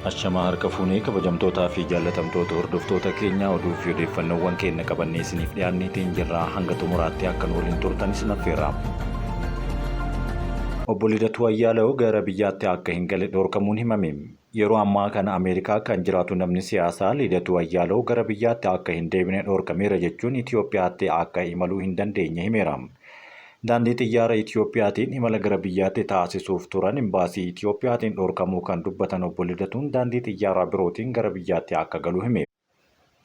Ashamaa harka fuunee kabajamtootaa fi jaallatamtoota hordoftoota keenyaa, oduu fi odeeffannoowwan keenya qabannee isiniif dhiyaanneetiin jirra. Hanga xumuraatti akka nu waliin turtan isin affeerra. Obbo Lidatuu Ayyaalew gara biyyaatti akka hin galle dhorkamuun himame. Yeroo ammaa kana Ameerikaa kan jiraatu namni siyaasaa Lidatuu Ayyaalew gara biyyaatti akka hin deebine dhorkameera jechuun Itoophiyaatti akka imaluu hin dandeenye himeera. Daandii xiyyaara Itoophiyaatiin imala gara biyyaatti taasisuuf turan imbaasii Itoophiyaatiin dhorkamuu kan dubbatan Obbo Lidatuun daandii xiyyaaraa birootiin gara biyyaatti akka galu hime.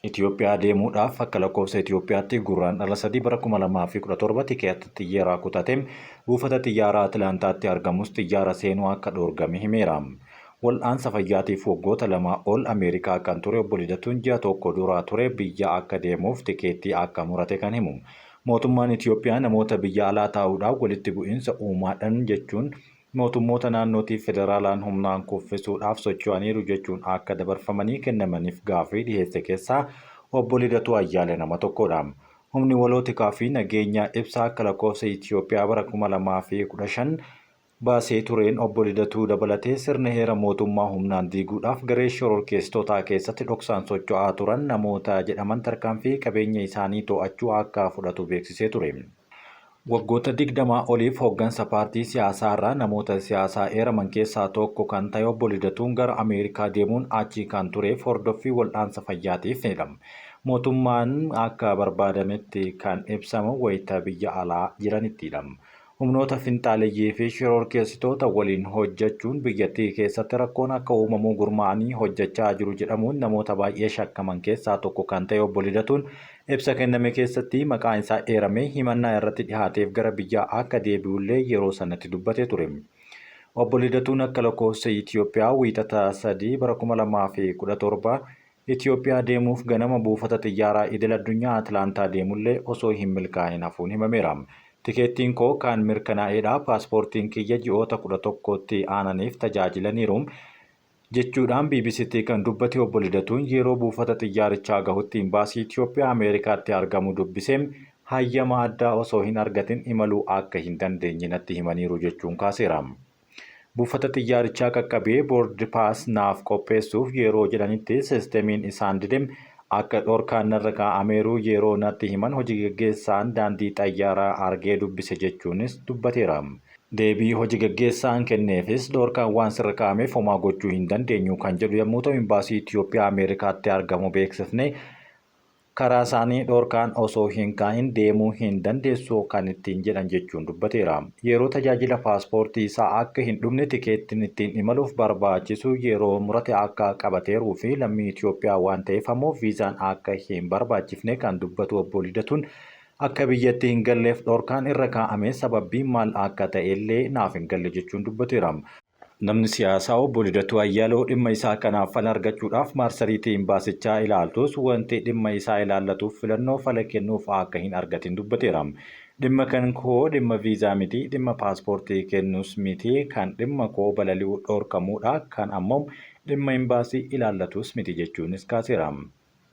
Itoophiyaa deemuudhaaf akka lakkoofsa Itoophiyaatti Gurraandhala 3 bara 2017 tikeeta xiyyaaraa kutate buufata xiyyaaraa Atilaantaatti argamus xiyyaara seenuu akka dhorgame himeera. Wal'aansa fayyaatiif waggoota lamaa ol Ameerikaa kan ture Obbo Lidatuun ji'a tokko dura ture biyya akka deemuuf tikeettii akka murate kan himu. Mootummaan Itoophiyaa namoota biyya alaa taa'uudhaan walitti bu'iinsa uumaadhan jechuun mootummoota naannootiif federaalaan humnaan kuffisuudhaaf socho'aniiru jechuun akka dabarfamanii kennamaniif gaaffii dhiheesse keessaa Obbo Lidatuu Ayyaale nama tokkodha. Humni waloo tikaa fi nageenyaa ibsa akka lakkoofsa Itoophiyaa bara 2015 baasee tureen Obbo Lidatuu dabalatee sirna heera mootummaa humnaan diiguudhaaf garee shororkeessitootaa keessatti dhoksaan socho'aa turan namoota jedhaman tarkaanfii qabeenya isaanii to'achuu akka fudhatu beeksisee ture. Waggoota 20 oliif hoggansa paartii siyaasaa irraa namoota siyaasaa eeraman keessaa tokko kan ta'e Obbo Lidatuun gara Ameerikaa deemuun achi kan tureef hordoffii wal'aansa fayyaatiifidha. Mootummaan akka barbaadametti kan ibsamu wayita biyya alaa jiranittidha. Humnoota finxaaleyyii fi shororkeessitoota waliin hojjechuun biyyattii keessatti rakkoon akka uumamu gurmaa'anii hojjechaa jiru jedhamuun namoota baay'ee shakkaman keessaa tokko kan ta'e Obbo Lidatuun ibsa kenname keessatti maqaan isaa eeramee himannaa irratti dhihaateef gara biyyaa akka deebi'ullee yeroo sanatti dubbatee ture. Obbo Lidatuun akka lakkoofsa Itoophiyaa Wiixata 3 bara 2017 Itoophiyaa deemuuf ganama buufata xiyyaaraa idil addunyaa Atilaantaa deemullee osoo hin milkaa'in hafuun himameera. Tikeettiin koo kan mirkanaa'edha, paaspoortiin kiyya ji'oota 11tti aananiif tajaajilaniiru, jechuudhaan BBCtti kan dubbate Obbo Lidatuun yeroo buufata xiyyaarichaa gahutti Imbaasii Itoophiyaa Ameerikaatti argamu dubbisee hayyama addaa osoo hin argatin imaluu akka hin dandeenye natti himaniiru jechuun kaaseera. Buufata xiyyaarichaa qaqqabee board pass naaf qopheessuuf yeroo jedhanitti siistemiin isaan dide, akka dhorkaan narra kaa'ameeru yeroo natti himan hoji gaggeessaan daandii xayyaaraa argee dubbise jechuunis dubbateera. Deebii hoji gaggeessaan kenneefis dhorkaan waan sirra kaa'ameef homaa gochuu hin dandeenyu kan jedhu yommuu ta'u Imbaasii Itoophiyaa Ameerikaatti argamu beeksifnee karaa isaanii dhorkaan osoo hin kaa'in deemuu hin dandeessu kan ittiin jedhan jechuun dubbateera. Yeroo tajaajila paaspoortii isaa akka hin dhumne tikeettiin ittiin imaluuf barbaachisu yeroo murate akka qabateeruu fi lammii Itoophiyaa waan ta'eef ammoo viizaan akka hin barbaachifne kan dubbatu Obbo Lidatuun akka biyyatti hin galleef dhorkaan irra kaa'ame sababbiin maal akka ta'ellee naaf hin galle jechuun dubbateera. Namni siyaasaa Obbo Lidatuu Ayyaalew dhimma isaa kanaaf fala argachuudhaaf maarsariitii imbaasichaa ilaaltus wanti dhimma isaa ilaallatuuf filannoo fala kennuuf akka hin argatin dubbateera. Dhimma kan koo dhimma viizaa miti, dhimma paaspoortii kennuus miti, kan dhimma koo balali'uu dhorkamuudha, kan ammoo dhimma imbaasii ilaallatuus miti jechuunis kaaseera.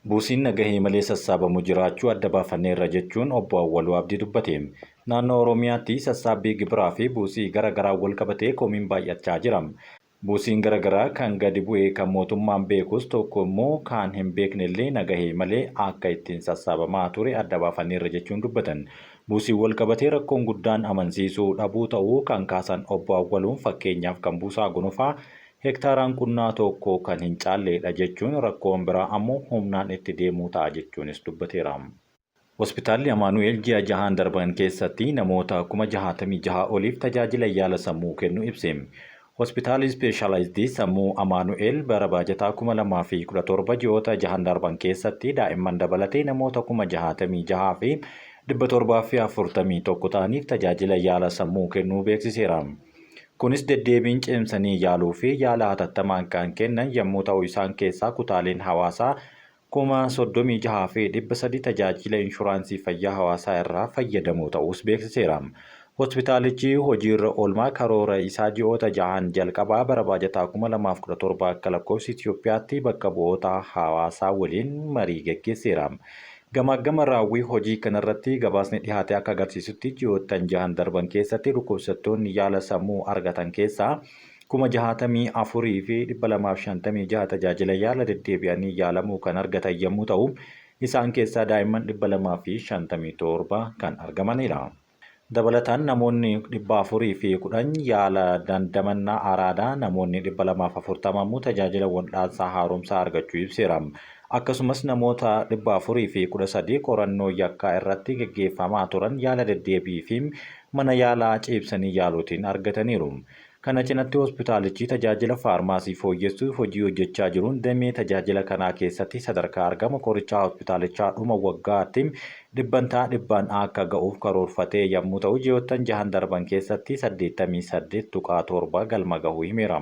Buusiin nagahee malee sassaabamu jiraachuu adda baafanneerra jechuun Obbo Awwaluu Abdii dubbate. Naannoo Oromiyaatti sassaabbii gibiraa fi buusii gara garaan walqabatee komiin baay'achaa jira. Buusiin gara garaa kan gadi bu'e kan mootummaan beekus tokko immoo kaan hin beeknellee nagahee malee akka ittiin sassaabamaa ture adda baafanneerra jechuun dubbatan. Buusiin walqabatee rakkoon guddaan amansiisuu dhabuu ta'uu kan kaasan Obbo Awwaluun fakkeenyaaf kan buusaa gonofaa Hektaaraan qunnaa tokko kan hin caalleedha jechuun rakkoon biraa ammoo humnaan itti deemuu ta'a jechuunis dubbateera. Hospitaalli Amaanu'eel ji'a jahaan darban keessatti namoota 66,000 oliif tajaajila yaala sammuu kennuu ibse. Hospitaalli Ispeeshaalaayizdii Sammuu Amaanu'eel bara baajataa 2017 ji'oota jahan darban keessatti daa'imman dabalatee namoota 66,741 ta'aniif tajaajila yaala sammuu kennuu beeksiseera. Kunis deddeebiin cimsanii yaaluu fi yaala hatattamaan kan kennan yammuu ta'u isaan keessaa kutaaleen hawaasaa 36,300 tajaajila inshuraansii fayyaa hawaasaa irraa fayyadamoo ta'uus beeksiseera. Hospitaalichi hojiirra oolmaa karoora isaa ji'oota jahan jalqabaa bara baajataa 2017 akka lakkoofsa Itiyoophiyaatti bakka bu'oota hawaasaa waliin marii geggeesseera. Gamaaggama raawwii hojii kanarratti gabaasni dhihaate akka agarsiisutti ji'oottan jahan darban keessatti dhukkubsattoonni yaala sammuu argatan keessaa 64,256 tajaajila yaala deddeebi'anii yaalamuu kan argatan yommuu ta'u, isaan keessaa daa'imman 257 kan argamanidha. Dabalataan namoonni 410 yaala dandamannaa araadaa, namoonni 240 immoo tajaajila waldhaansaa haaromsaa argachuu ibseera. Akkasumas namoota 413 qorannoo yakkaa irratti geggeeffamaa turan yaala deddeebii fi mana yaalaa ciibsanii yaaluutiin argataniiru. Kana cinatti hospitaalichi tajaajila faarmaasii fooyyessuuf hojii hojjechaa jiruun damee tajaajila kanaa keessatti sadarkaa argama qorichaa hospitaalichaa dhuma waggaatti dhibbantaa dhibbaan akka ga'uuf karoorfatee yommuu ta'u, ji'oottan jahan darban keessatti 88.7 galma gahuu himeera.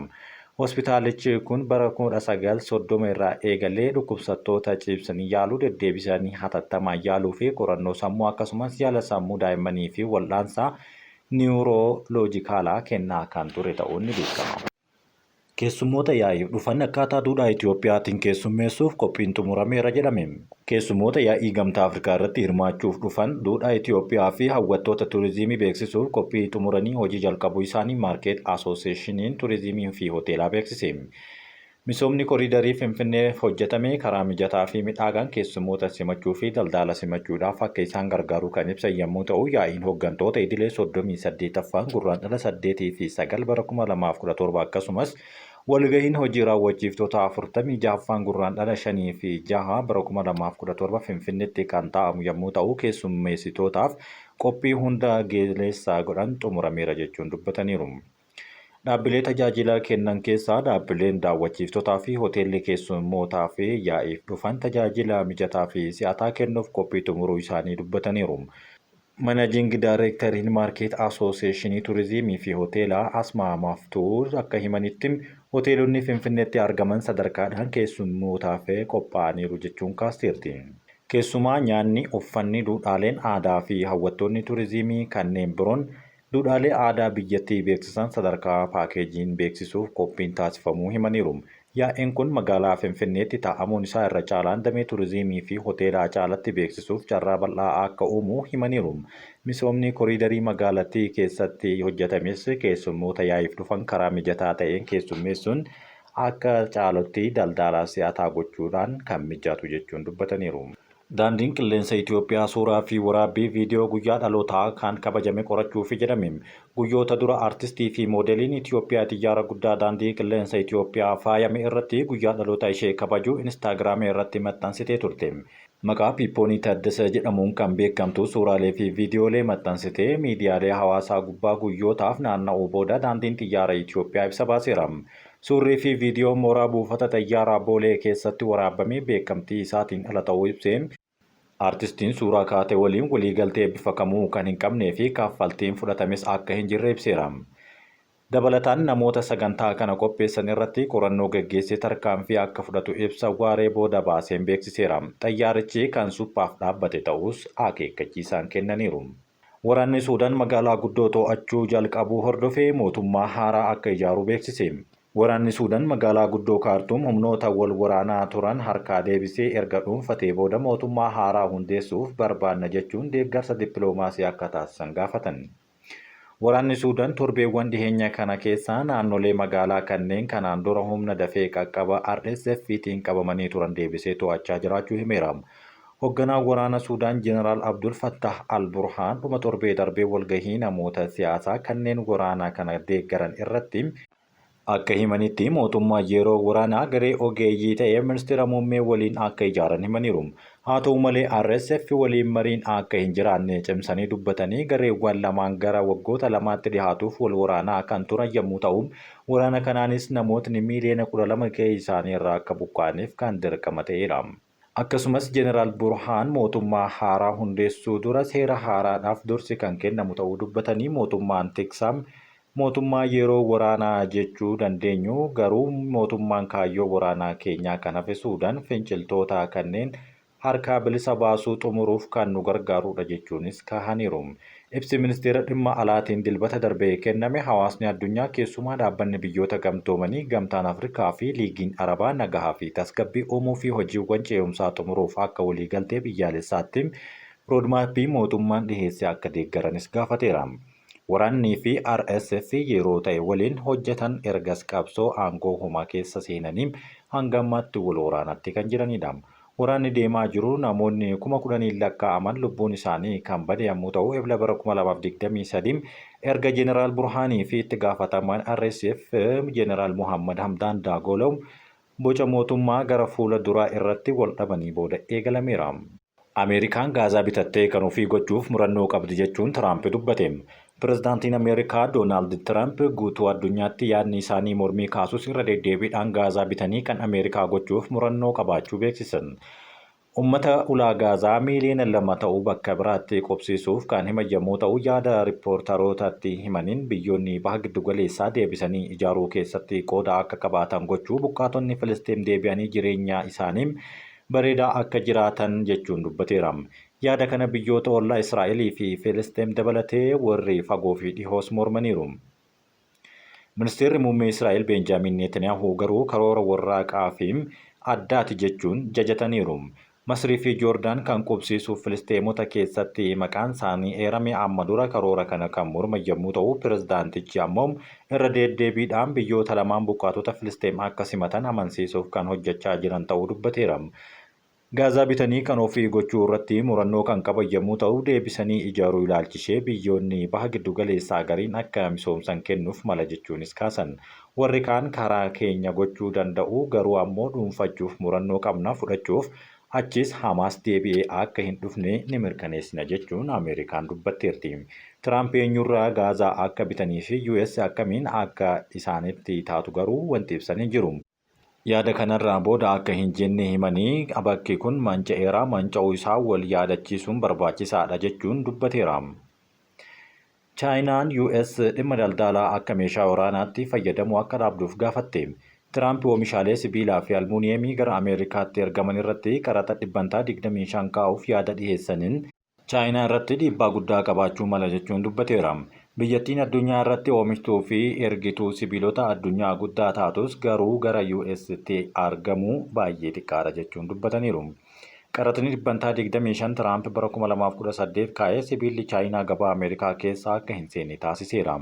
Hospitaalichi kun bara 1930 irraa eegalee dhukkubsattoota ciibsanii yaaluu, deddeebisanii hatattamaan yaaluu fi qorannoo sammuu akkasumas yaala sammuu daa'immanii fi wal'aansaa niwurooloojikaalaa kennaa kan ture ta'uun ni beekama. Keessummoota yaa'iif dhufan akkaataa duudhaa Itiyoophiyaatiin keessummeessuuf qophiin xumurameera jedhame. Keessummoota yaa'ii Gamtaa Afrikaa irratti hirmaachuuf dhufan duudhaa Itiyoophiyaa fi hawwattoota turizimii beeksisuuf qophii xumuranii hojii jalqabuu isaanii Maarkeet Asooseeshiniin Turizimii fi Hoteelaa beeksise. Misoomni koriidarii Finfinneef hojjetame karaa mijataa fi midhaagaan keessummoota simachuu fi daldaala simachuudhaaf akka isaan gargaaru kan ibsan yammuu ta'u, yaa'iin hoggantoota idilee 38ffaan Gurraandhala 8 fi 9 bara 2017 akkasumas walgahiin hojii raawwachiiftotaa 46ffaan Gurraandhala 5 fi 6 bara 2017 Finfinneetti kan taa'amu yammuu ta'u, keessummeessitootaaf qophii hunda galeessa godhan xumurameera jechuun dubbataniiru. Dhaabbilee tajaajila kennan keessaa dhaabbileen daawwachiiftotaa fi hoteelli keessummootaa fi yaa'iif dhufan tajaajila mijataa fi si'ataa kennuuf qophii xumuruu isaanii dubbataniiru. Manajiing Daareektariin Maarkeet Asooseeshinii Turizimii fi Hoteelaa Asmaa Maftuu akka himanitti, hoteelonni Finfinneetti argaman sadarkaadhaan keessummootaaf qophaa'aniiru jechuun kaasteerti. Keessumaa nyaanni, uffanni, duudhaaleen aadaa fi hawwattoonni turizimii kanneen biroon Duudhaalee aadaa biyyattii beeksisan sadarkaa paakeejiin beeksisuuf qophiin taasifamuu himaniiru. Yaa'iin kun magaalaa Finfinneetti taa'amuun isaa irra caalaan damee turizimii fi hoteelaa caalatti beeksisuuf carraa bal'aa akka uumu himaniiru. Misoomni koriidarii magaalattii keessatti hojjetames keessummoota yaa'iif dhufan karaa mijataa ta'een keessummeessuun akka caalutti daldaalaa si'ataa gochuudhaan kan mijatu jechuun dubbataniiru. Daandiin Qilleensa Itiyoophiyaa suuraa fi waraabbii viidiyoo guyyaa dhalootaa kan kabajame qorachuufi jedhame. Guyyoota dura artistii fi moodeliin Itiyoophiyaa xiyyaara guddaa Daandii Qilleensa Itiyoophiyaa faayame irratti guyyaa dhaloota ishee kabajuu Inistaagiraamii irratti maxxansitee turte. Maqaa Piippoonii Taaddasee jedhamuun kan beekamtu suuraalee fi viidiyoolee maxxansitee miidiyaalee hawaasaa gubbaa guyyootaaf naanna'uu booda Daandiin Xiyyaara Itiyoophiyaa ibsa baaseera. Suurrii fi viidiyoon mooraa buufata xayyaaraa Boolee keessatti waraabame beekamtii isaatiin ala ta'uu ibsee, artistiin suuraa kaate waliin waliigaltee bifa kamuu kan hin qabnee fi kaffaltiin fudhatames akka hin jirre ibseera. Dabalataan namoota sagantaa kana qopheessan irratti qorannoo gaggeessee tarkaanfii akka fudhatu ibsa waaree booda baaseen beeksiseera. Xayyaarichi kan suphaaf dhaabbate ta'uus akeekkachiisaan kennaniiru. Waraanni Suudaan magaalaa guddoo to'achuu jalqabuu hordofee mootummaa haaraa akka ijaaru beeksise. Waraanni Suudaan magaalaa guddoo Kaartuum humnoota wal waraanaa turan harkaa deebisee erga dhuunfatee booda mootummaa haaraa hundeessuuf barbaanna jechuun deeggarsa dippiloomaasii akka taasisan gaafatan. Waraanni Suudaan torbeewwan dhiheenya kana keessa naannolee magaalaa kanneen kanaan dura humna dafee qaqqaba RSF tiin qabamanii turan deebisee to'achaa jiraachuu himeera. Hogganaan waraana Suudaan Jeneraal Abdul Fattaah al-Burhaan dhuma torbee darbee walgahii namoota siyaasaa kanneen waraana kana deeggaran irratti akka himanitti, mootummaa yeroo waraanaa garee ogeeyyii ta'e ministira muummee waliin akka ijaaran himaniiru. Haa ta'u malee RSF waliin mariin akka hin jiraanne cimsanii dubbatanii gareewwan lamaan gara waggoota lamaatti dhihaatuuf wal waraanaa kan turan yommuu ta'u, waraana kanaanis namootni miiliyoona 12 qe'ee isaanii irraa akka buqqa'aniif kan dirqama ta'eedha. Akkasumas Jeneraal Burhaan mootummaa haaraa hundeessuu dura seera haaraadhaaf dursi kan kennamu ta'uu dubbatanii mootummaan tiksaa mootummaa yeroo waraanaa jechuu dandeenyu garuu mootummaan kaayyoo waraanaa keenyaa kan hafe Suudaan finciltoota kanneen harkaa bilisa baasuu xumuruuf kan nu gargaaruudha jechuunis kaahaniiru. Ibsi Ministeera Dhimma Alaatiin Dilbata darbe kenname hawaasni addunyaa keessumaa Dhaabbanni Biyyoota Gamtoomanii, Gamtaan Afrikaa fi Liigiin Arabaa nagahaa fi tasgabbii uumuu fi hojiiwwan ce'umsaa xumuruuf akka waliigaltee biyyaalessaatti roodmaappii mootummaan dhiheesse akka deeggaranis gaafateera. Waraannii fi RSF yeroo ta'e waliin hojjetan ergas qabsoo aangoo homaa keessa seenanii hanga ammaatti wal waraanatti kan jiranidha. Waraanni deemaa jiru namoonni 10,000 lakkaa'aman lubbuun isaanii kan bade yommuu ta'u, Ebla bara 2023 erga Jeneraal Burhaanii fi itti gaafatamaan RSF Jeneraal Muhammad Hamdaan Daagoloo boca mootummaa gara fuula duraa irratti wal dhabanii booda eegalameera. Ameerikaan Gaazaa bitattee kan ofii gochuuf murannoo qabdi jechuun Tiraamp dubbate. Pirezidaantiin Ameerikaa Doonaald Tiraamp guutuu addunyaatti yaadni isaanii mormii kaasus irra deddeebiidhaan Gaazaa bitanii kan Ameerikaa gochuuf murannoo qabaachuu beeksisan. Uummata ulaa Gaazaa miiliyoona 2 ta'uu bakka biraatti qubsiisuuf kan himan yommuu ta'u, yaada riippoortarootatti himaniin biyyoonni baha giddugaleessaa deebisanii ijaaruu keessatti qooda akka qabaatan gochuu, buqqaatonni Filisxeem deebi'anii jireenya isaanii bareedaa akka jiraatan jechuun dubbateera. Yaada kana biyyoota ollaa Israa'elii fi Filisxeem dabalatee warri fagoo fi dhihoos mormaniiru. Ministeerri muummee Israa'el Beenjaamin Netanyaahuu garuu karoora warraaqaa fi addaati jechuun jajataniiru. Masrii fi Joordaan kan qubsiisuuf Filisxeemota keessatti maqaan isaanii eerame amma dura karoora kana kan morman yommuu ta'u, pirezidaantichi ammoo irra deddeebiidhaan biyyoota lamaan buqqaatota Filisxeem akka simatan amansiisuuf kan hojjechaa jiran ta'uu dubbateera. Gaazaa bitanii kan ofii gochuu irratti murannoo kan qaban yommuu ta'u, deebisanii ijaaruu ilaalchishee biyyoonni baha giddugaleessaa gariin akka misoomsan kennuuf mala jechuunis kaasan. Warri kaan karaa keenya gochuu danda'u, garuu ammoo dhuunfachuuf murannoo qabna, fudhachuuf achis Hamaas deebi'ee akka hin dhufne ni mirkaneessina jechuun Ameerikaan dubbatteerti. Tiraamp eenyurraa Gaazaa akka bitanii fi US akkamiin akka isaanitti taatu garuu wanti ibsanii jiru. Yaada kanarraa booda akka hin jenne himanii, bakki kun manca'eera, manca'uu isaa wal yaadachiisuun barbaachisaadha jechuun dubbateera. Chaayinaan US dhimma daldalaa akka meeshaa waraanaatti fayyadamuu akka dhaabduuf gaafatte. Tiraamp oomishaalee sibiilaa fi almuuniyeemii gara Ameerikaatti ergaman irratti qaraxa dhibbantaa 25 kaa'uuf yaada dhiheessaniin Chaayinaa irratti dhiibbaa guddaa qabaachuu mala jechuun dubbateera. Biyyattiin addunyaa irratti oomishtuu fi ergituu sibiilota addunyaa guddaa taatus garuu gara US'tti argamuu baay'ee xiqqaadha jechuun dubbataniiru. Qaraxni dhibbantaa 25 Tiraamp bara 2018 kaa'ee sibiilli Chaayinaa gabaa Ameerikaa keessa akka hin seenne taasiseera.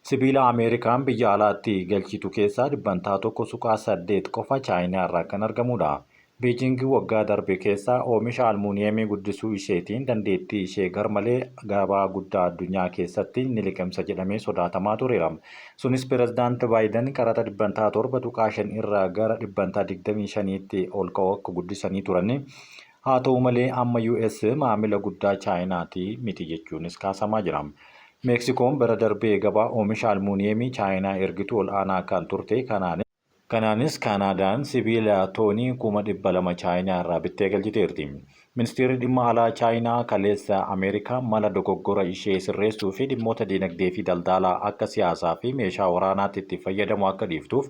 Sibiila Ameerikaan biyya alaatti galchitu keessaa dhibbantaa 1.8 qofa Chaayinaa irraa kan argamudha. Beejing waggaa darbe keessa oomisha almuuniyeemii guddisuu isheetiin dandeettii ishee garmalee gabaa guddaa addunyaa keessatti ni liqimsa jedhamee sodaatamaa tureera. Sunis pirezidaant Baayiden qaraxa dhibbantaa 7.5 irraa gara dhibbantaa 25tti ol ka'u akka guddisanii turan. Haa ta'u malee, amma US maamila guddaa Chaayinaati miti jechuunis kaasamaa jira. Meeksikoon bara darbee gabaa oomisha almuuniyeemii Chaayinaa ergitu ol aanaa kan turte. Kanaanis Kaanaadaan sibiila toonii 200,000 Chaayinaa irraa bittee galchiteerti. Ministeerri dhimma alaa Chaayinaa kaleessa Ameerikaan mala dogoggora ishee sirreessuu fi dhimmoota dinagdee fi daldalaa akka siyaasaa fi meeshaa waraanaatti itti fayyadamu akka dhiiftuuf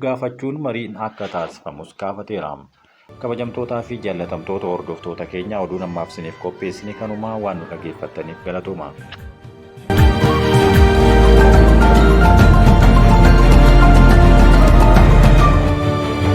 gaafachuun mariin akka taasifamus gaafateera. Kabajamtootaa fi jaallatamtoota hordoftoota keenya, oduun ammaaf isiniif qopheessine kanumaa. Waan nu dhageeffattaniif galatooma.